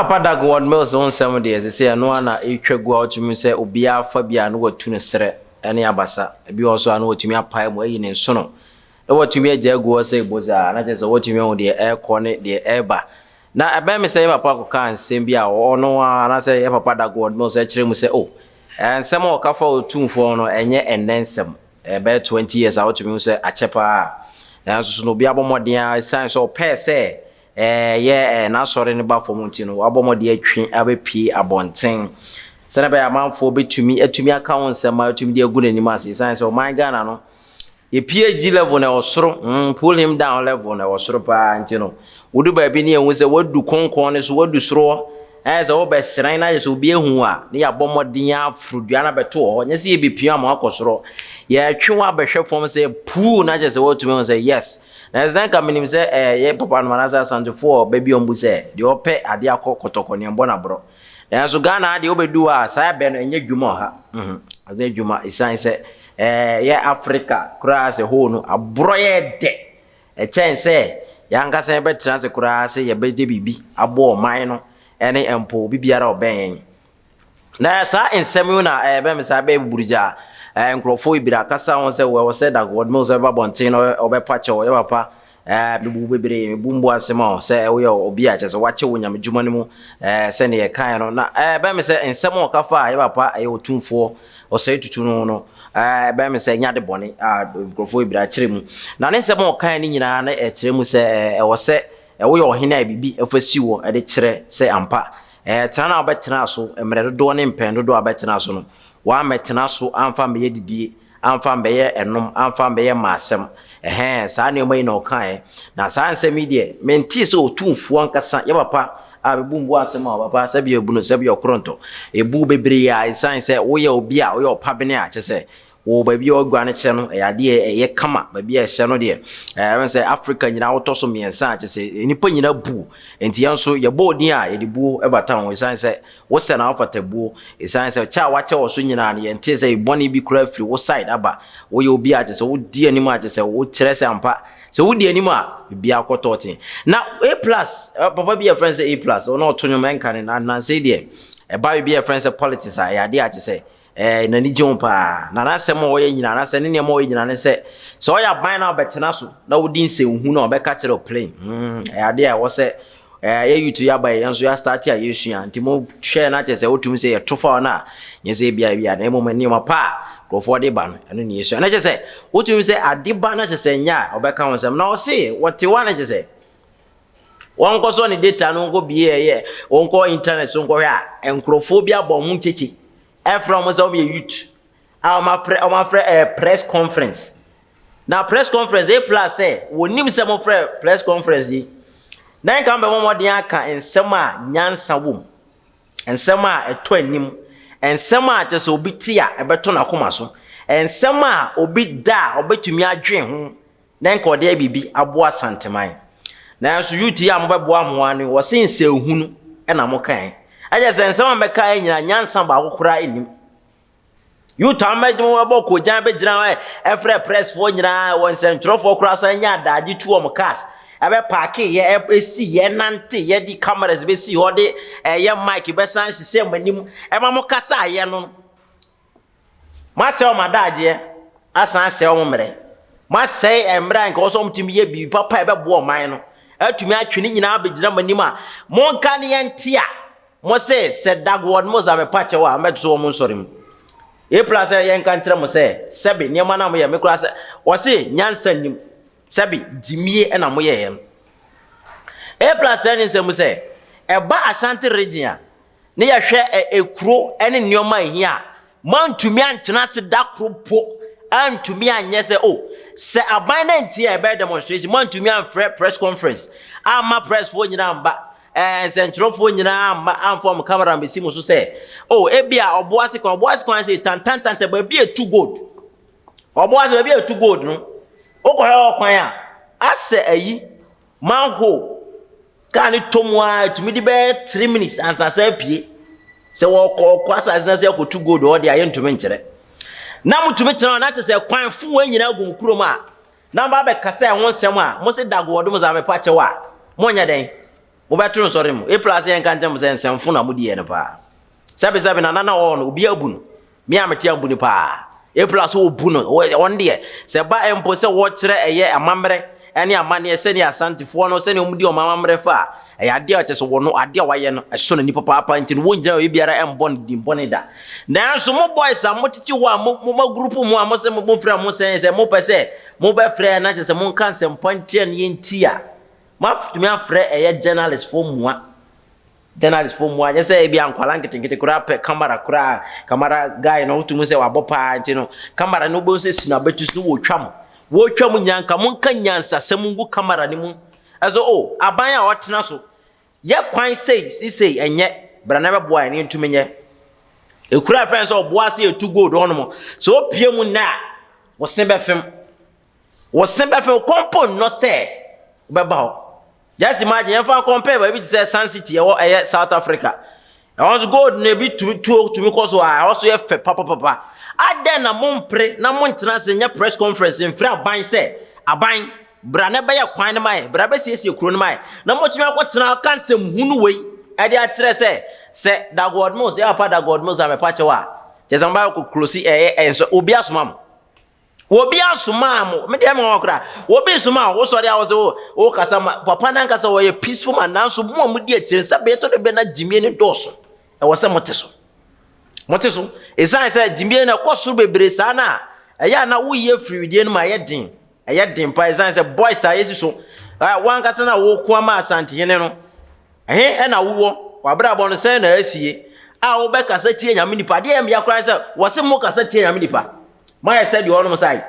Papa Dag Ward Mills ho nsɛm deɛ, seesei ɛno ara na ɛretwa gu a wotumi hu sɛ obiara fa bi a na watu no serɛ ne abasa. Ebi wɔ hɔ nso a na watumi apae mu ayi ne nsono na watumi agya agu hɔ sɛ bozaa na kyerɛ sɛ watumi ahu deɛ ɛrekɔ ne deɛ ɛreba. Na ɛbɛn me sɛ yɛ papa kɔkaa nsɛm bi a ɔno ara anaasɛ yɛ papa Dag Ward Mills kyerɛ mu sɛ oh, nsɛm a ɔka fa Otumfoɔ ho no ɛnyɛ ɛnnɛ nsɛm. Ɛbɛyɛ 20 years a wotumi hu sɛ akyɛ paa. Nanso so na obi abɔ mmɔden ara esiane sɛ ɔpɛɛ sɛ ɛyɛ n'asɔre no ba fam nti no, wabɔ mmɔden atwe abɛpue abɔnten sɛnea ɛbɛyɛ amanfoɔ bɛtumi atumi aka ho nsɛm a atumi de agu n'anim ase. Esiane sɛ ɔman Ghana no, yɛ PhD level na ɛwɔ soro, pull him down level na ɛwɔ soro paa nti no, wodu baabi ne yɛhu sɛ wadu konkɔn no so, wadu soro hɔ, na ayɛ sɛ wobɛhyerɛn na ayɛ sɛ obi ahu a, ne yɛabɔ mmɔden aforo dua no abɛto wɔ hɔ. Nyɛ sɛ yɛbɛpia ama wakɔ soro. Yɛtwe wo abɛhwɛ fam sɛ puu na kyerɛ sɛ woatumi ahu sɛ yes. Nanso na nka menim sɛ eh, yɛ papa nom anaasɛ Asantefoɔ bɛ bi ɔmbu sɛ deɛ ɔpɛ adeɛ akɔ kɔtɔkɔ neɛ mbɔ no aborɔ. Nanso Ghana ha deɛ wobɛdu hɔ a saa ɛbɛ no ɛnyɛ dwuma ɔha. Mhm. Ɛnyɛ dwuma ɛsiane sɛ eh, yɛ Africa koraa sɛ whole no aborɔ yɛ dɛ ɛkyɛn sɛ yɛn ankasa yɛbɛtena ase koraa sɛ yɛbɛgye biribi aboa ɔman no ɛne mpo obi biara ɔbɛn yɛn. Na saa nsɛm yi na ɛbɛn me saa bɛyɛ buburugya a nkurɔfoɔ bebree akasa ho sɛ wɔwɔ sɛ da wɔde sɛ bɛba abɔnten na ɔbɛpa kyɛw yɛ papa mebu bebree mebu mbo ase ma wo sɛ woyɛ obi a kyerɛ sɛ wakyɛ wɔ nyame dwuma no mu sɛdeɛ yɛkaeɛ no na ɛbɛn me sɛ nsɛm a ɔka fa a yɛ papa ɛyɛ otumfoɔ ɔsɛe tutu no no ɛbɛn me sɛ ɛnyɛ ade bɔne a nkurɔfoɔ bebree akyerɛ mu na ne nsɛm a ɔkaeɛ no nyinaa na ɛkyerɛ mu sɛ ɛwɔ sɛ woyɛ ɔhene a biribi fa si wɔ de kyerɛ sɛ ampa Tena no a wobɛtenaa so, mmerɛ dodoɔ ne mpɛn dodoɔ a wobɛtenaa so no, woammɛtena so amfa ammɛyɛ didie, amfa ammɛyɛ ɛnom, amfa ammɛyɛ mmaasɛm. Ɛhɛɛ, saa nneɛma yi na ɔkaeɛ. Na saa nsɛm yi deɛ, mentee sɛ otumfoɔ ankasa, yɛ papa a mebu mbo asɛm a, papa, sɛbi ebunu, sɛbi ɔkorontɔ, ebu bebree a ɛsiane sɛ woyɛ obi a woyɛ ɔpabene a, kyerɛ sɛ, Wɔ baabi a ɔguane kyerɛ no, ɛyɛ adeɛ a ɛyɛ kama. Baabi a ɛhyɛ no deɛ, ɛyɛ sɛ Africa nyinaa wotɔ so mmiɛnsa a, kyerɛ sɛ nnipa nyinaa bu. Nti yɛn nso yɛbɔ odin a yɛde buo bata ho. Ɛsiane sɛ wosɛ na wofata buo. Ɛsiane sɛ kyɛ a wakyɛ wɔ so nyinaa no, yɛntee sɛ bɔne bi koraa firi wo side aba. Woyɛ obi a kyerɛ sɛ wodi anim a kyerɛ sɛ wokyerɛ sɛ ampa sɛ wodi anim a biribiara kɔ tɔɔten. Na A plus, papa bi a yɛfrɛ no sɛ A plus, ɔno ɔto nnwom ɛnka ne nansa yi deɛ, ɛba biribi a yɛfrɛ no sɛ politics a, ɛyɛ adeɛ a kyerɛ sɛ Ɛɛ, n'ani gye ho paa. Na n'asɛm a ɔyɛ nyinaa, anaasɛ ne nneɛma a ɔyɛ nyinaa ne sɛ, sɛ ɔyɛ aban na ɔbɛtena so na wodi nsɛnhu na ɔbɛka kyerɛ wo plain. Hmm, ɛyɛ adeɛ a ɛwɔ sɛ ɛɛ yɛ youth yɛ aba yɛn nso yɛ start a yɛsua. Nti mo hwɛ na kyerɛ sɛ wotumi sɛ yɛto fa no a, nyɛ sɛ ebia ebia na mmom nneɛma pa a nkurɔfoɔ de ba no, ɛno ne yɛsua. Na kyerɛ sɛ wotumi sɛ ade ba na kyerɛ sɛ nyɛ a ɔbɛka ho nsɛm. Na ɔse wɔte hɔ a na kyerɛ sɛ wɔnkɔ sɔ ne data no nkɔ bie ɛyɛ wɔnkɔ internet so nkɔhwɛ a nkurɔfoɔ bi abɔ wɔn nkyekye ɛfrɛ wɔn sɛ wɔn yɛ youth a wɔn afrɛ wɔn afrɛ ɛɛ press conference na press conference a plus sɛ wɔnim sɛ wɔfrɛ press conference yi na nka wɔn bɛ wɔn mmɔden aka nsɛm a nyansa wɔ mu nsɛm a ɛtɔ anim nsɛm a kyerɛ sɛ obi te a ɛbɛtɔ n'akoma so nsɛm a obi da a ɔbɛtumi adwen ho Na nka ɔde ayɛ biribi aboa Asanteman. Nanso youth yi a mobɛboa mo ano yi, wɔse nsɛnhunu na mokae. Ɛkyɛ sɛ nsɛm a mobɛkae nyinaa nyansa baako koraa nnim. Youth a mobɛbɔ kogyan bɛgyina hɔ ɛfrɛ pressfoɔ nyinaa, wɔ nsɛntwerɛfoɔ koraa san nya adagye tu wɔn cars ɛbɛ paake yɛ ɛsi yɛ nante yɛ de cameras bɛsi hɔ de ɛyɛ mic bɛsan hyehyɛ mo anim ɛma mo kasa yɛ no. Moasɛe wɔn adagyeɛ, asan asɛe wɔn mmerɛ. Moasɛe mmerɛ a nka ɛwɔ sɛ wɔtumi yɛ biribi papa a ɛbɛboa ɔman no, atumi atwe ne nyinaa abɛgyina mo anim a monka ne yɛnte a, mo se sɛ dagoɔ no mo dza mepa kyɛw a mɛto so wɔn nsɔre mu. April sɛ yɛnka nkyerɛ mo sɛ sɛbe nneɛma no a moyɛ me koraa sɛ wɔse nyansa nnim sɛbe gyimie na moyɛeɛ no. April sɛ ne nsɛm mu sɛ ɛba Ashanti region a na yɛhwɛ ekuro ne nneɛma a ehia a, moantumi antena ase da koro po antumi anyɛ sɛ o oh, sɛ aban no antie a ɛbɛyɛ demonstration moantumi amfrɛ press conference amma pressfoɔ nyinaa mba ɛɛ nsɛntwerɛfoɔ nyinaa amma amfa wɔn camera mbɛsi mo so sɛ o oh, ebi a ɔbo ase kwan ɔbo ase kwan sɛ tantantanta baabi etu gold ɔbo ase baabi etu gold no wokɔhwɛ ɔkwan a asɛ ayi manhole Kaa no tɔ mu ara ɛtumi de bɛyɛ 3 minutes ansa sɛ apue. Sɛ wɔkɔ ɔkɔ asase no ase akɔtu gold hɔ deɛ a yɛntumi nkyerɛ. Na motumi tena hɔ na kyerɛ sɛ kwan fo wɔn nyinaa gu mo kurom a na mo abɛkasa ɛho nsɛm a mo se dago wɔdom saa mepa kyɛw a monyɛ dɛn? Mobɛto nsɔre mu. April ase yɛnka nkyɛn mo sɛ nsɛmfo na modi yɛ no paa. Sɛbesɛbe nana na ɔwɔ no, obi abu no. Me a mete abu no paa. April so obu no. Ɔno deɛ, sɛ ba mpo sɛ wɔkyerɛ ɛyɛ amammerɛ ne amanneɛ sɛdeɛ Asantefoɔ no sɛdeɛ wɔdi wɔn amammerɛ fa a, ɛyɛ adeɛ a kyerɛ sɛ wɔn adeɛ a wɔayɛ no ɛsɔ n'ani papaapa nti no wɔngyina baabi biara ɛmbɔ no din bɔne da. Nanso mo boys a motete hɔ a mo mo group mu a mo sɛ mofrɛ mo sɛn sɛ mopɛ sɛ mobɛfrɛ na kyerɛ sɛ monka nsɛmpa ntia no yɛnti a, moatumi afrɛ ɛyɛ journalist foɔ mua. Journalist fo mmoa nyɛ sɛ ebi a nkwadaa nketenkete koraa pɛ camera koraa camera guy no wotumi sɛ wabɔ paa nti no camera no wobɛhu sɛ si n'abati so no wɔtwa mo wɔtwa mo nyinaa nka monka nyansasɛm ngu camera no mu ɛso o oh, aban a ɔtena so yɛ kwan sei sisei ɛnyɛ bra na bɛboa yɛn ntumi nyɛ ekura fɛn sɛ ɔboa ase etu gold hɔnom sɛ opie mu nnɛ a wɔse bɛfem wɔse bɛfem kɔmpo nnɔ sɛ wobɛba hɔ Just imagine yɛmfa compare baabi te sɛ Sun City ɛwɔ ɛyɛ South Africa. Ɛhɔ nso gold no ebi tumi tuo tumi kɔ so a ɛhɔ nso yɛ fɛ papapapa. Adɛn na mompere na montena ase nyɛ press conference mfiri aban sɛ aban bra na ɛbɛyɛ kwan no ma yɛ bra bɛsiesie kuro no ma yɛ na motumi akɔtena aka nsɛm hunu wei ɛde akyerɛ sɛ sɛ Dagod Mills yɛ papa Dagod Mills a mepa kyɛw a kyɛ sɛ mobɛkɔ kɔ ɛyɛ ɛnso obi asoma mo. Obi asomaa mo. Me deɛ me koraa. Obi somaa wo sɔre a wo sɛ wo wo kasa ma papa no ankasa wɔyɛ peaceful man nanso mo a modi akyire sɛ bɛyɛ tɔ de bɛ na gyimie no dɔɔso. Ɛwɔ sɛ mote so. Mote so. Ɛsiane sɛ gyimie no ɛkɔ soro bebree saa no a ɛyɛ a na woyɛ firiwidie no ma ɛyɛ den. Ɛyɛ den paa ɛsiane sɛ boys a yɛsi so. Wankasa na woko ama Asantehene no. Ɛhe na wowɔ? W'abrabɔ no sɛn na asie a wobɛkasa tia Nyame nipa? Adeɛ ɛyɛ mmea koraa sɛ wɔse mo kasa tia Nyame nipa. Moayɛ steady wɔ hɔnom sae.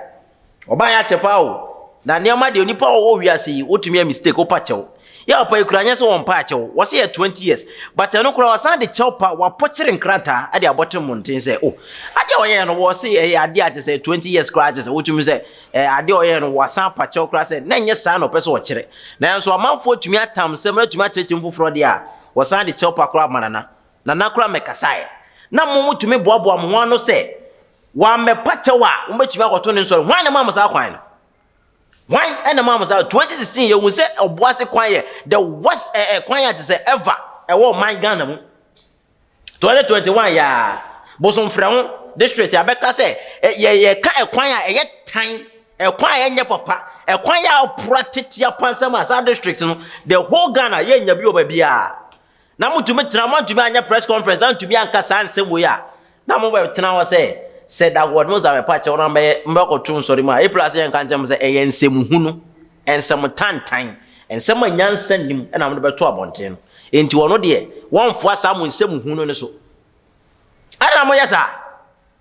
Ɔbaa yɛ akyɛ paa o. Na nneɛma deɛ onipa ɔwɔ wiase yi wotumi yɛ mistake wopa kyɛw. Yɛ papa yi koraa nyɛ sɛ wɔn pa akyɛw. Wɔse yɛ 20 years. But ɛno koraa wɔsan de kyɛw pa wapɔkyere nkrataa de abɔte mmɔnten sɛ oh adeɛ a ɔyɛɛ no wɔse ɛyɛ adeɛ a kyɛ sɛ 20 years koraa kyɛ sɛ wotumi sɛ Eh, adeɛ ɔyɛɛ no, wasan apa kyɛw koraa sɛ na ɛnyɛ saa na ɔpɛ sɛ ɔkyerɛ. Nanso amanfoɔ tumi atam nsɛm na atumi akyerɛkyerɛ mu foforɔ deɛ a, wɔsan de kyɛw pa koraa ma Nana. Nana koraa mmɛkasaeɛ. Na mo motumi boaboa mo ho ano sɛ wammɛpa kyɛw a, mobɛtumi akɔto ne nsɔre. Hwan na ɛmaa mo saa kwan no? Hwan na ɛmaa mo saa? 2016 yɛhu sɛ Ɔboase kwan yɛ the worst eh, eh, kwan a te sɛ ever ɛwɔ ɔman Ghana mu. 2021 yɛ a Bosomfrɛ ho district abɛka sɛ yɛ yɛka ɛkwan a ɛyɛ tan ɛkwan a ɛnyɛ papa ɛkwan yɛ apora tete apansam a saa district no the whole Ghana yɛnya bi wɔ baabiara na motumi tena moantumi anyɛ press conference antumi anka saa nsɛm wei a na mobɛtena hɔ sɛ sɛ dagɔd mo sɛ mɛpa kyɛw na mɛyɛ mɛkɔto nsɔre mu a April ase yɛnka nkyɛn mo sɛ ɛyɛ nsɛm hunu Nsɛm tantan, nsɛm a nyansa nnim na mode bɛto abɔnten no. Enti ɔno deɛ, wɔmfoa saa mo nsɛm hunu no so. Adɛn na moyɛ saa?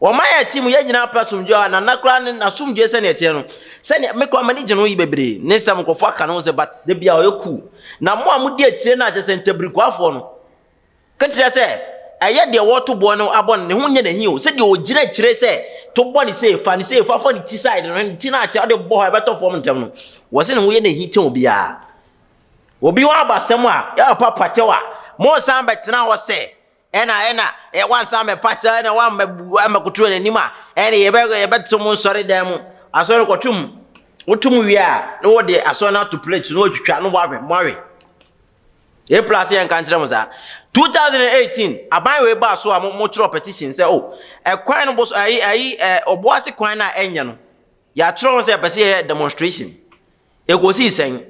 Wɔma yɛ te mu, yɛn nyinaa pɛ asomdwoe a Nana koraa ne n'asomdwoe sɛnea ɛteɛ no. Sɛnea me koraa m'ani gye ne ho yi bebree. Ne nsɛm nkurɔfoɔ aka ne ho sɛ but da biara ɔyɛ cool. Na mo a modi akyire no a kyerɛ sɛ ntabirikuafoɔ no, Ka kyerɛ sɛ, ɛyɛ deɛ wɔreto boɔ no abɔ no, ne ho nyɛ n'ahi o, sɛdeɛ ɔgyina akyire sɛ, to bɔ ne sei, fa ne sei, fa fa ne ti side no, ne ti no akyɛ, ɔde bɔ hɔ a ɛbɛtɔ fam ntɛm no, wɔse ne ho yɛ n'ahi kyɛn obiara. Obi hɔ abasɛm a, yɛ papa pakyɛw a, monsan bɛtena hɔ sɛ, ɛna ɛna ɛ wansan bɛpa kyɛw ɛna wammɛkoto n'anim a, ɛne yɛbɛ yɛbɛto mo nsɔre dan mu, asɔre kɔto mu, woto mu wie a, na wɔde asɔre no ato plate na wɔatwitwa na wɔawe, moawe. April ase yɛnka nkyerɛ mo saa. 2018 aban wei baa so a mo mo twerɛ petition sɛ o ɛkwan no boso ayi ayi ɛ ɔboase kwan no a ɛnyɛ no yɛatwerɛ ho sɛ yɛpɛ sɛ yɛyɛ demonstration. Ɛkɔsii sɛn?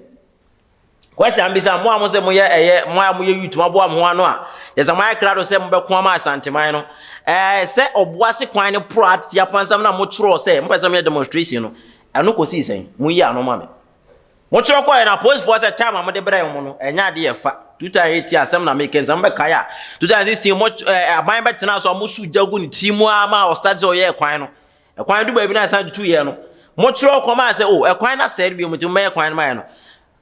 Kwasi ambisa mo a mo sɛ moyɛ ɛyɛ mo a moyɛ youth mo aboa mo ho ano a yɛsɛ mo ayɛ krado sɛ mobɛko ama Asanteman no ɛɛ sɛ ɔboase kwan no porɔ atete apansam no a motwerɛ sɛ mopɛ sɛ moyɛ demonstration no ɛno kɔsii sɛn? Monyi ano ma me. Mokyerɛ kɔɛ na apolisifoɔ sɛ time a mode brɛɛ wɔn no ɛnyɛ adeɛ ɛfa 2018 asɛm na meka nsɛm bɛkae a 2016 mo ɛɛ aban bɛtena so a mosu gya gu ne tiri mu ara ma ɔstart sɛ ɔyɛ ɛkwan no ɛkwan du baabi na ɛsan tutu yɛ no mokyerɛ kɔmaa sɛ o ɛkwan no asɛe bio mo nti mobɛyɛ kwan no ma yɛ no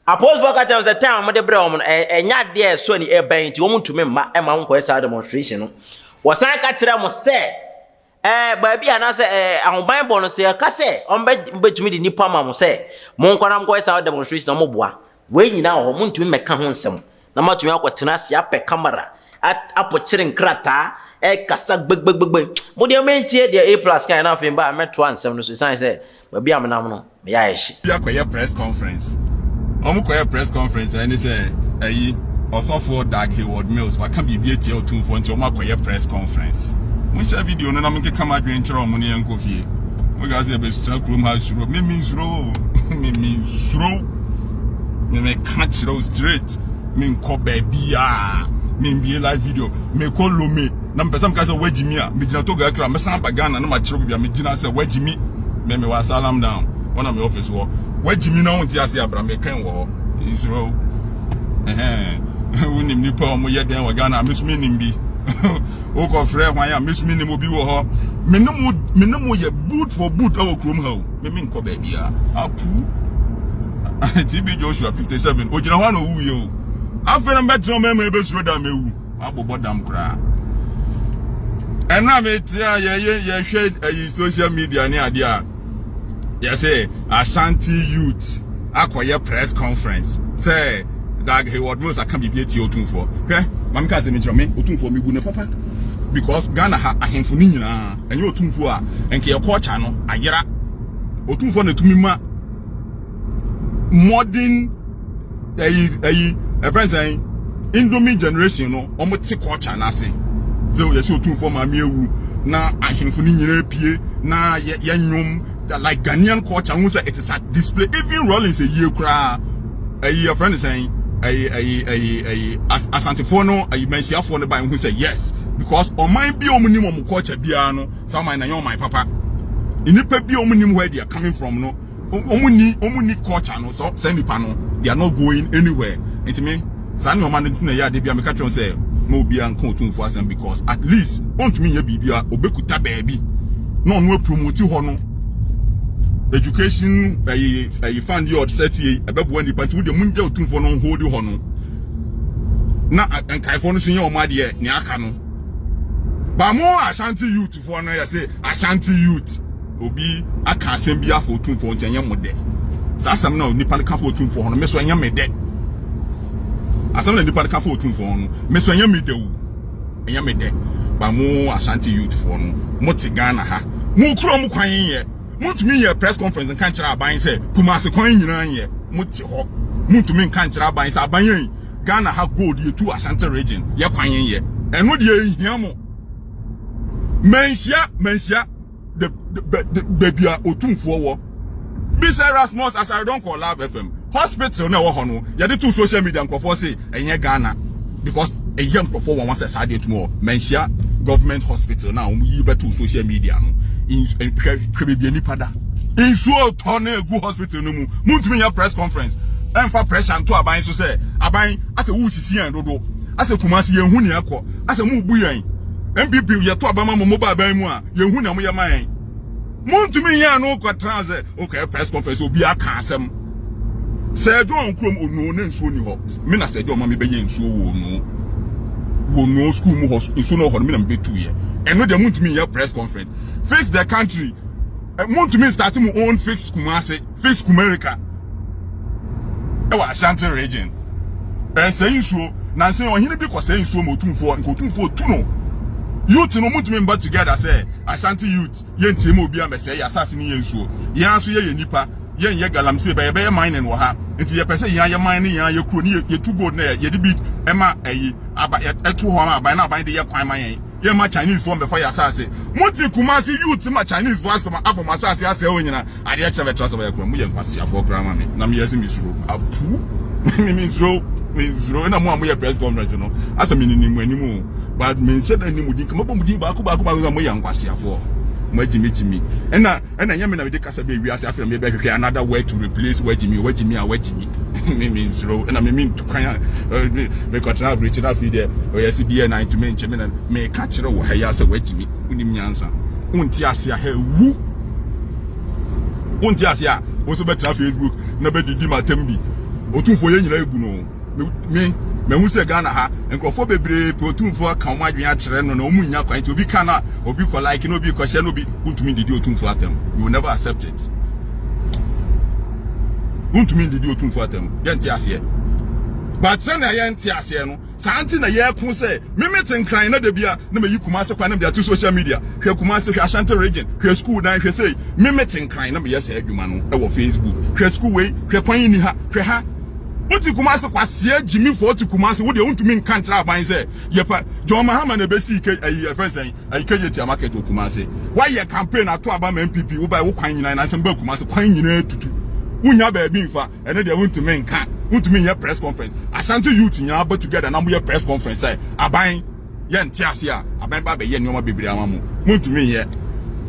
apolisifoɔ ka kyerɛ wɔn sɛ time a mode brɛɛ wɔn no ɛnyɛ adeɛ ɛsɔ ani ɛbɛn nti wɔn ntumi mma ɛma wɔn nkɔyɛ saa demonstration no wɔsan ka kyerɛ mo sɛ Ɛɛ, baabi anaasɛ ɛɛ ahobanbɔ no sɛ yɛka sɛ wɔbɛtumi de nnipa ma mo sɛ monkɔ na monkɔyɛ saa demonstration na wɔboa. Wei nyinaa wɔ hɔ, montumi mmɛka ho nsɛm na moatumi akɔtena ase apɛ camera, apɔkyere nkrataa, ɛkasa gbɛgbɛgbɛgbɛ. Mo deɛ mentie deɛ A plus kaeɛ na afei mbaa mɛtoa nsɛm no so ɛsiane sɛ baabi a menam no meyɛ ayɛ hye. Bi akɔyɛ press conference. Wɔn kɔyɛ press conference ɛne sɛ ɛyi. Ɔsɔfoɔ Dag Heward Mills waka biribi atia Otumfoɔ nti wɔn akɔyɛ press conference. Monhyɛ video no na menkeka m'adwene nkyerɛ wɔn ne yɛnkɔ fie. Moka sɛ yɛbɛstra kurom ha suro. Me mensuro o. Me mensuro. Me meka kyerɛ wo straight. Menkɔ baabiaa. Membie live video. Mekɔ Lome. Na mepɛ sɛ meka sɛ woagyi mi a, megyina Togo akra. Mɛsan aba Ghana na makyerɛ baabi a megyina sɛ woagyi mi. Me mewɔ Asylum Down. Hɔ na me office wɔ. Woagyi mi na wonte ase a, bra metwɛn wɔ hɔ. Nsuro. Ɛhɛn. Wonim nipa a wɔyɛ dɛn wɔ Ghana a, me nso menim bi. Wokɔfrɛ hwan a, me nso menim obi wɔ hɔ. Me ne mo me ne mo yɛ boot for boot wɔ kurom ha o. Me menkɔ baabiara. Apu. TB Joshua 57. Ogyina hɔ a na owuiɛ o. Afei na mɛtena ɔman mu ebesuro da mewu. Wabobɔ dam koraa. Ɛno a mete a yɛyɛ yɛhwɛ ayi social media ne adeɛ a yɛsɛ Ashanti youth akɔyɛ press conference sɛ Dag Heward Mills aka biribi atia Otumfoɔ. Hwɛ, ma menka asɛm nkyerɛ me, Otumfoɔ mebu no papa because Ghana ha ahemfo no nyinaa ɛnyɛ Otumfoɔ a nka yɛ culture no ayera. Otumfoɔ na tumi ma modern ɛyi ɛyi ɛfɛn sɛn Indomie generation no wɔn te culture n'ase sɛ yɛsɛ Otumfoɔ maame ewu na ahemfo no nyinaa pie na yɛ yɛ nnwom like Ghanaian culture ho sɛ it is a display. Even Rawlings eyie koraa ɛyi yɛfrɛ no sɛn ɛyi ɛyi ɛyi ɛyi Asantefoɔ no ɛyi Manhyiafoɔ no ba ehu sɛ yes, because ɔman bi a wɔn nim wɔn culture biara no, saa ɔman na ɛnyɛ ɔman papa. Nnipa bi a wɔn nim where they are coming from no, wɔn ni culture no so saa nipa no, they are not going anywhere. Nti me saa nneɛma no nti na ɛyɛ ade bi a meka kyerɛ sɛ ma obiara nka Otumfoɔ asɛm, because at least ɔntumi nyɛ biribi a obɛkuta baabi na ɔno apromote hɔ no. Education ɛyi ɛyi fund yi ɔde sɛte yi ɛbɛboa nipa, nti wode mungya Otumfoɔ no hold hɔ no na nkaefoɔ no so nyɛ wɔn adeɛ nea aka no. Ba mo Ashanti youth foɔ no, yɛsɛ Ashanti youth obi aka asɛm bi afa Otumfoɔ nti ɛnyɛ mo dɛ. Saa asɛm na nipa no ka fa Otumfoɔ ho no, me so ɛnyɛ me dɛ. Asɛm na nipa no ka fa Otumfoɔ ho no, me so ɛnyɛ me dɛ o, ɛnyɛ me dɛ. Ba mo Ashanti youth foɔ no, mo te Ghana ha, mo kura mo kwan yɛ, montumi yɛ press conference nka nkyerɛ aban sɛ Kumase kwan nyinaa yɛ. Mo te hɔ, montumi nka nkyerɛ aban sɛ aban yɛn Ghana ha gold yɛtu Ashanti Region yɛ kwan yɛ. Ɛno deɛ ehia mo. Manhyia manhyia the the baabi a Otumfoɔ wɔ bisa Erasmus Asare Donkor Love FM hospital na ɛwɔ hɔ no, yɛde to social media, nkurɔfoɔ se ɛnyɛ Ghana because ɛyɛ nkurɔfoɔ wɔn sɛ saa deɛ tumi wɔ Manhyia government hospital na wɔn yi bɛto social media no. Hwɛ hwɛ baabi a nipa da, nsuo tɔ na egu hospital no mu. Muntumi nyɛ press conference ɛnfa pressure nto aban so sɛ aban asɛ wusisi yɛn dodo, asɛ Kumasi yɛn hu nea ɛkɔ, asɛ mu bu yɛn. NPP yɛto abama mo, mo ba aban mu a, yɛn hu nea mo yɛ ma yɛn. Muntumi nyɛ ano kɔtena sɛ okɔ press conference obi aka asɛm sɛ John kurom onuo na nsuo ni hɔ. Me na sɛ John ma mi bɛyɛ nsuo wɔ onuo wɔ onuo school mu hɔ, nsuo no wɔ hɔ no, me na mi bɛtu yɛ. Ɛno deɛ muntumi nyɛ press conference. Fix the country, muntumi start mo own Fix Kumase, Fix Kumerica ɛwɔ Ashanti Region. Ɛsɛ nsuo nansi ɔhene bi kɔ sɛ nsuo ma Otumfoɔ nka Otumfoɔ tu no. Youth no muntumi mba together sɛ Ashanti youth yɛntie ma obi amɛsɛ yɛ asase ne yɛ nsuo. Yɛn nso yɛyɛ nipa, yɛn yɛ galamsey bɛ yɛbɛyɛ mining wɔ ha, nti yɛpɛ sɛ yɛn ayɛ mine ne yɛn ayɛ kuro ne yɛtu gold na yɛde bi ɛma ɛyi aba ɛto hɔ ama aban na aban de yɛ kwan ma yɛn. Yɛn ma Chinese foɔ mbɛfa yɛ asase. Mo te Kumasi youth ma Chinese foɔ asɛm afa mo asase asɛe wɔn nyinaa. Adeɛ kyɛ bɛtra sɛ bɛyɛ kora mo yɛ nkwasiafoɔ koraa ma me na meyɛ sɛ mesuro apu me mesuro mesuro. Ɛna mo a moyɛ press conference no, asɛ menenim mo anim o, but menhyɛ da nim mo din kama bɔ mo din baako baako baako sɛ moyɛ nkwasiafoɔ, mo agyimigyimi. Ɛna ɛnyɛ me na mede kasa bɛ wiase. Afei na mebɛhwehwɛ another word to replace wagyimi. Wagyimi a wagyimi, me mensuro. Ɛna me mentu kwan a mekɔtena aburokyi no, afei deɛ ɔyɛ sɛ bi na ntumi nkyɛ me na meka kyerɛ wɔ ha yi asɛ wagyimi. Wonim nyansa, wonte ase a ha wu, wonte ase a wo nso bɛtena Facebook na bɛdidi matam bi. Otumfoɔ yɛn nyinaa ebu no. Me mahu sɛ Ghana ha nkurɔfoɔ bebree pɛ Otumfoɔ aka wɔn adwene akyerɛ no na wɔn nya kwan, nti obi ka na obi kɔ like na obi kɔ share na obi. Wontumi ndidi Otumfoɔ atam. You will never accept it. Wontumi ndidi Otumfoɔ atam, yɛnte aseɛ. But sɛnea yɛnte aseɛ no, saa nti na yɛko sɛ meme te Nkran na da bi a na mayi Kumase kwan na mede ato social media. Hwɛ Kumase, hwɛ Ashanti Region, hwɛ school dan, hwɛ sei. Meme te Nkran na meyɛ saa adwuma no wɔ Facebook. Hwɛ school wei, hwɛ kwan yi ni ha, hwɛ ha. Wote Kumasi kwasia gyimifoɔ te Kumasi wo deɛ wontumi nka nkyerɛ aban sɛ yɛpɛ John Mahama na ɛbɛsii ke ayi ɛfɛn sɛn ayi KJT market wɔ Kumasi. Woayɛ campaign ato aba ma NPP wobae wo kwan nyinaa nansɛm baa Kumasi kwan nyinaa tutu. Wonya baabi mfa ɛno deɛ wontumi nka wontumi nyɛ press conference. Ashanti youth nyinaa ba together na moyɛ press conference sɛ aban Yɛnte ase a, aban ba abɛyɛ nneɛma bebree ama mo. Montumi nyɛ.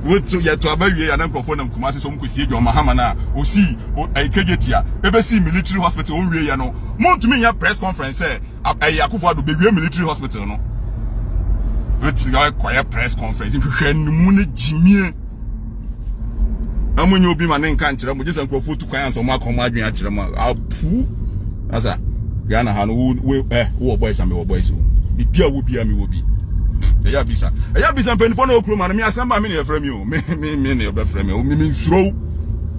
Woto yɛto aba wie a na nkurɔfoɔ nam Kumasi sɛ wɔkɔsie John Mahama no a ɔsii ɛyi KJT a ɛbɛsii military hospital ɔnwie yɛ no. Montumi nyɛ press conference sɛ ɛyi Akufo Addo bɛwie military hospital no. Wotu kɔyɛ press conference nhwehwɛ ne mu ne gyimie. Na mo nyɛ obi ma ne nka nkyerɛ mo gye sɛ nkurɔfoɔ tu kwan ansa wɔn aka wɔn adwene akyerɛ mo apu asa Ghana ha no wo wo ɛ eh, wowɔ boys a mewɔ boys o bibi a wo bi a mewɔ bi ɛyɛ abisa ɛyɛ abisa mpanyinfoɔ na wɔ kurom ano me asɛm ba me na yɛfrɛ mi o me me me na yɛbɛfrɛ mi o me me nsuro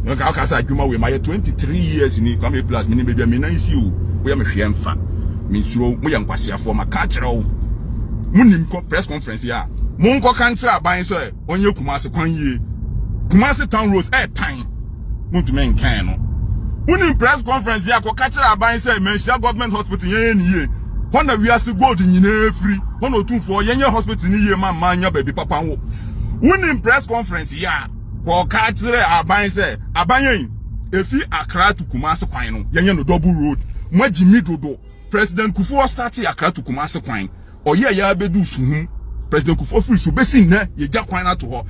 nka ɔka sɛ adwuma wei ma yɛ 23 years ni kwame plus me ne baabi a me nan si o woyɛ me hwɛ mfa me nsuro mo yɛ nkwaseafoɔ ma ka kyerɛ wo mo nim press conference yi a mo nkɔka nkyerɛ aban sɛ Ɔnyɛ Kumasi kwan yie. Kumasi town roads ɛɛtan. Montumi nkan no. Wonim press conference yi akɔka kyerɛ aban sɛ Manhyia government hospital yɛnyɛ ne yie. Hɔ na wiase gold nyinaa firi. Hɔ na otumfoɔ yɛnyɛ hospital no yie ma mmaa nya baabi papa nwo. Wonim press conference yi a kɔka kyerɛ aban sɛ aban yɛn efi Accra to Kumasi kwan no yɛnyɛ no double road. Moagyimi dodo. President Kufuor startee Accra to Kumasi kwan. Ɔyɛɛ yɛ ara bɛduu Suhum. President Kufuor firi so bɛsi nnɛ yɛgya kwan no ato hɔ.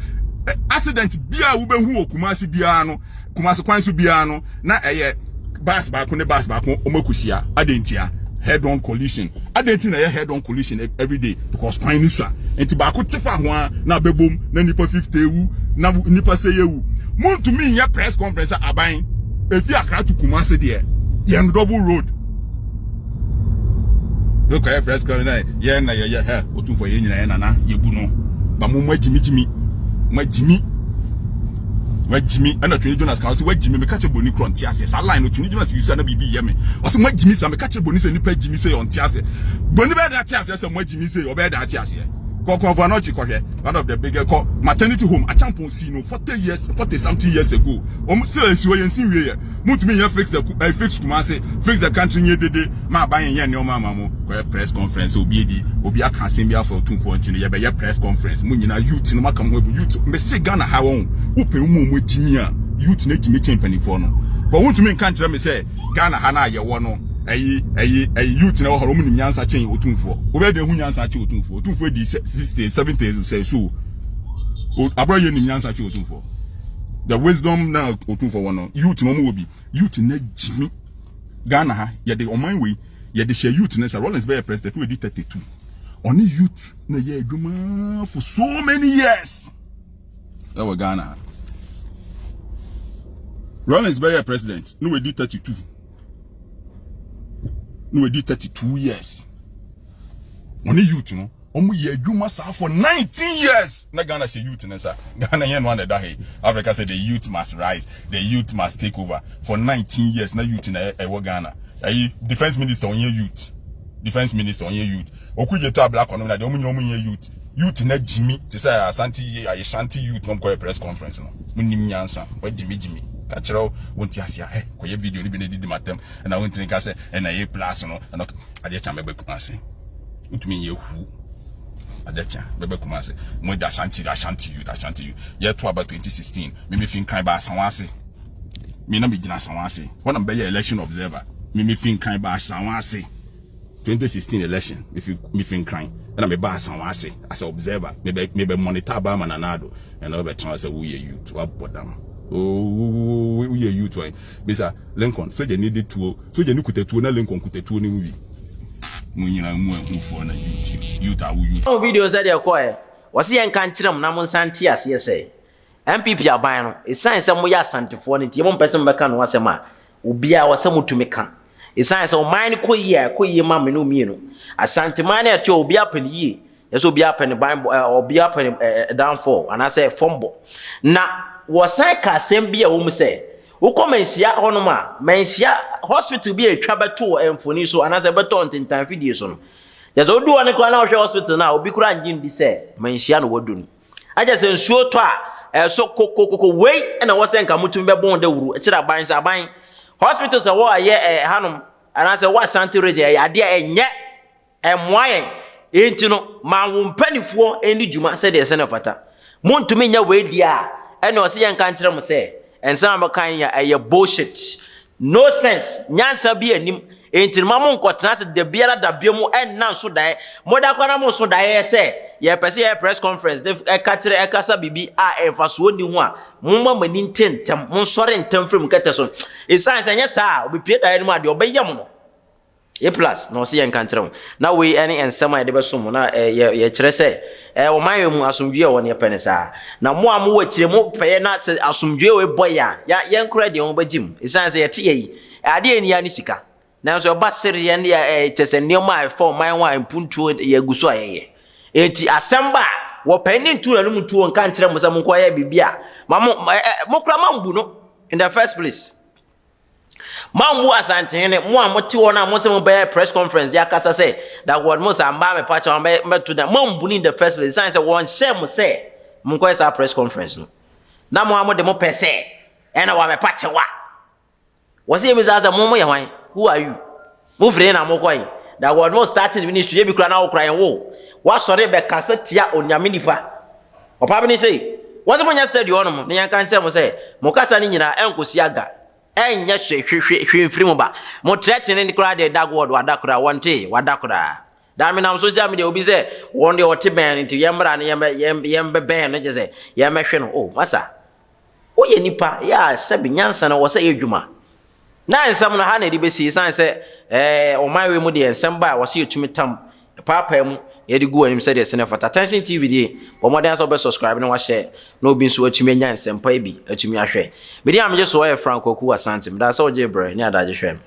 Accident biara a wobɛhu wɔ Kumasi biara no, Kumasi kwan so biara no, na ɛyɛ bus baako ne bus baako wɔn akɔhyia. Adɛn ntia? Head on collision. Adɛn nti na ɛyɛ head on collision every day? Because kwan no sua. Nti baako te fa ho a na abɛbom na nipa 50 ewu na nipa sɛ yɛwu. Montumi nyɛ press conference aban efi Accra to Kumasi deɛ yɛn double road. Yɛkɔyɛ press conference na yɛn na yɛyɛ hɛ otumfoɔ yɛn nyinaa yɛn nana yɛbu no ba mo mo agyimigyimi mo agyimi mo agyimi ɛna Twene Jonas kan ɔsɛ wagyimi meka kyerɛ boni korɔ nte aseɛ saa line no Twene Jonas yusu na biribi yɛ me ɔsɛ mo agyimi saa meka kyerɛ boni sɛ nipa agyimi sɛ ɔnte aseɛ boni bɛyɛ de ate aseɛ sɛ mo agyimi sɛ ɔbɛyɛ de ate aseɛ kɔkɔnfo anɔkye kɔhwɛ one of the biggest kɔ maternity home achampon si no 40 years 40 something years ago wɔn sɛ esi hɔ yɛn si wie yɛ Montumi nyɛ fix the eh, fix Kumasi, fix the country nyɛ dede ma aban nyɛ nneɛma ama mo. Kɔyɛ press conference obi edi obi aka asɛm bi afa otumfoɔ nti no yɛbɛyɛ press conference. Mo nyinaa youth no maka mo ho abu youth. Mese Ghana ha wɔn wopɛ mu mu agyimi a youth no agyimi kyɛn mpanimfoɔ no. Kɔ wontumi nka nkyerɛ me sɛ Ghana ha no a yɛwɔ no ɛyi ɛyi ɛyi youth na ɛwɔ hɔ no wɔn nim nyansa kyɛn otumfoɔ. Wobɛyɛ dɛ hu nyansa kyɛn otumfoɔ. Otumfoɔ adi 60 70 sɛ so. Aborɔ yɛ nim nyansa kyɛn otumfoɔ. The wisdom na otumfoɔ wɔ no youth na wɔn wɔ bi youth na gyimi Ghana ha yɛde ɔman wei yɛde hyɛ youth na sɛ Rollins bɛyɛ president no di 32 ɔne youth na yɛ adwuma for so many years ɛwɔ Ghana ha Rollins bɛyɛ president no di 32 no di 32 years ɔne youth no Wɔn yɛ adwuma saa for 19 years. Na Ghana hyɛ youth ne nsa. Ghana yɛn no ana ɛda ha yi. Africa sɛ the youth must rise, the youth must take over. For 19 years na youth na ɛwɔ Ghana. Ɛyi defense minister ɔnyɛ youth. Defense minister ɔnyɛ youth. Okugye to abla kɔnom na deɛ wɔn nyina wɔn nyɛ youth. Youth na gyimi te sɛ Asante Ashanti youth na wɔn kɔyɛ press conference no. Mo nim nyansa. Wɔn gyimi gyimi. Ka kyerɛ wɔn ti ase a hɛ kɔyɛ video no bi na didi matam. Ɛna wɔn ntumi ka sɛ ɛna A plus no. Ɛna adeɛ kyan bɛbɛ kuma ase. Wotumi nyɛ hu adeɛ kye a bɛbɛ Kumasi mo de Ashanti Ashanti youth Ashanti youth yɛto aba 2016 me me fi Nkran ba Asanwa ase me na me gyina Asanwa ase hɔ na mebɛyɛ election observer me me fi Nkran ba Asanwa ase 2016 election me fi me fi Nkran ɛna me ba Asanwa ase as a observer me bɛ me bɛ monitor aba ama Nana Addo ɛna wobɛtena sɛ woyɛ youth wabɔ dam woyɛ youth wɔn bisa Lincoln sogya ni de tuo sogya ni kuta tuo na Lincoln kuta tuo ne mu bi Mo nyinaa mu ahufoɔ na youth youth a wo youth. Wahu video sɛdeɛ ɛkɔɔɛ? Wɔse yɛnka nkyerɛ mo na monsan nte aseɛ sɛ, NPP aban no, ɛsiane sɛ moyɛ Asantefoɔ no nti, mompɛ sɛ mobɛka ne ho asɛm a, obiara wɔ sɛ motumi ka. Ɛsiane sɛ ɔman no kɔ yie a, ɛkɔ yie ma me ne wo mmienu. Asanteman no a ɛte hɔ, obiara pɛ no yie. Yɛ sɛ obiara pɛ ne ban bɔ, obiara pɛ ne downfall anaasɛ fam bɔ. Na wɔsan ka asɛm bi a ɛwɔ mu sɛ, wokɔ manhyia hɔnom a, manhyia hospital bi a ɛtwa bɛto mfoni so anaasɛ bɛtɔ ntentan fidie so no. Kyerɛ sɛ wodu hɔ no koraa na wohwɛ hospital no a, obi koraa ngye ndi sɛ manhyia no wadu no. Akyɛ sɛ nsuo tɔ a, ɛso kokokoko wei na ɛwɔ sɛ nka motumi bɛbɔn dawuro kyerɛ aban sɛ aban hospitals ɛwɔ ɛyɛ hanom. anaasɛ ɛwɔ Ashanti region ɛyɛ adeɛ a ɛnyɛ ɛmmoa yɛn. Enti no, ma wo mpanimfoɔ nni dwuma sɛdeɛ ɛsɛ na ɛfata. Montumi nyɛ wei deɛ a, ɛne ɔse yɛnka nkyerɛ mo sɛ, nsɛm a moka yi ɛyɛ bullshit. No sense, nyansa bi anim. Enti no, ma monkɔtena ase da biara da bia mu ɛnna nso daeɛ. Moda koraa na monso daeɛ sɛ yɛpɛ sɛ yɛyɛ press conference de ɛka kyerɛ ɛkasa biribi a mfasoɔ nni ho a, momma mo ani nte ntɛm, monsɔre ntɛm firi mo kɛtɛ so. Ɛsiane sɛ ɛnyɛ saa a, obɛpue daeɛ no mu a, deɛ ɔbɛyɛ mo no, A plus na ɔse yɛnka nkyerɛ wo. Na wei ne nsɛm a yɛde bɛsom mo na yɛkyerɛ sɛ ɔman yɛ mu asomdwoe a ɛwɔ no yɛpɛ no saa. Na mo a mowɔ akyire mo pɛyɛ na sɛ asomdwoe wei bɔ yɛ a yɛn koraa deɛ wɔbɛgye mu. Ɛsiane sɛ yɛte yɛ yi adeɛ yɛn ni ne sika. Nanso ɛba sereɛ ne kyɛ sɛ nneɛma a ɛfa ɔman ho a mpuntuo yɛgu so a yɛyɛ. Enti asɛm ba a wɔpɛ ne ntu n'anom ntuo nka nkyerɛ mo sɛ monkɔyɛ biribi a ma mo mo koraa mambu no in the first place. Moammu Asantehene, mo a mote hɔ no a mo sɛ mobɛyɛ press conference de akasa sɛ that word mo sɛ amba mepa kyɛw mɛto dan moambu no in the first place ɛsiane sɛ wɔnhyɛ mo sɛ monkɔyɛ saa press conference no na mo a mode mo pɛ sɛ ɛna wɔamɛpa kyɛw a wɔsɛ yɛmi saa sɛ mo moyɛ hwan, who are you, mo firi na mokɔ yi that word mo starting ministry ebi kura na wokura yɛn wo wasɔre bɛkasa tia Onyame nipa ɔpa bi ne sɛ wɔsɛ monyɛ steady hɔ nom na yɛnka nkyerɛ mo sɛ mo kasa no nyinaa ɛnkɔsi aga ɛnyɛ hwɛ hwɛ hwɛ mfiri mu ba mo threatening ne koraa deɛ dag word wada koraa wɔnte wada koraa daa menam social media obi sɛ wɔn deɛ ɔte bɛn nti yɛmmra no yɛmbɛbɛn no kyɛ sɛ yɛmmɛhwɛ no. Oh masa, woyɛ nipa yɛ a sɛbi nyansa no wɔ sɛ yɛ adwuma na nsɛm no ha na ɛde bɛsi ɛsiane sɛ ɔman wei mu deɛ nsɛm ba a wɔsɛ yɛtumi tam paapaa mu yɛde gu anim sɛdeɛ sene fata. Attention TV deɛ, bɔ mmɔden sɛ wobɛ subscribe na wahyɛ na obi nso atumi anya nsɛmpa bi atumi ahwɛ. Mede a megye so ɔyɛ Frank Kwaku Asante. Meda sɛ wogye berɛ ne adagye hwɛ me.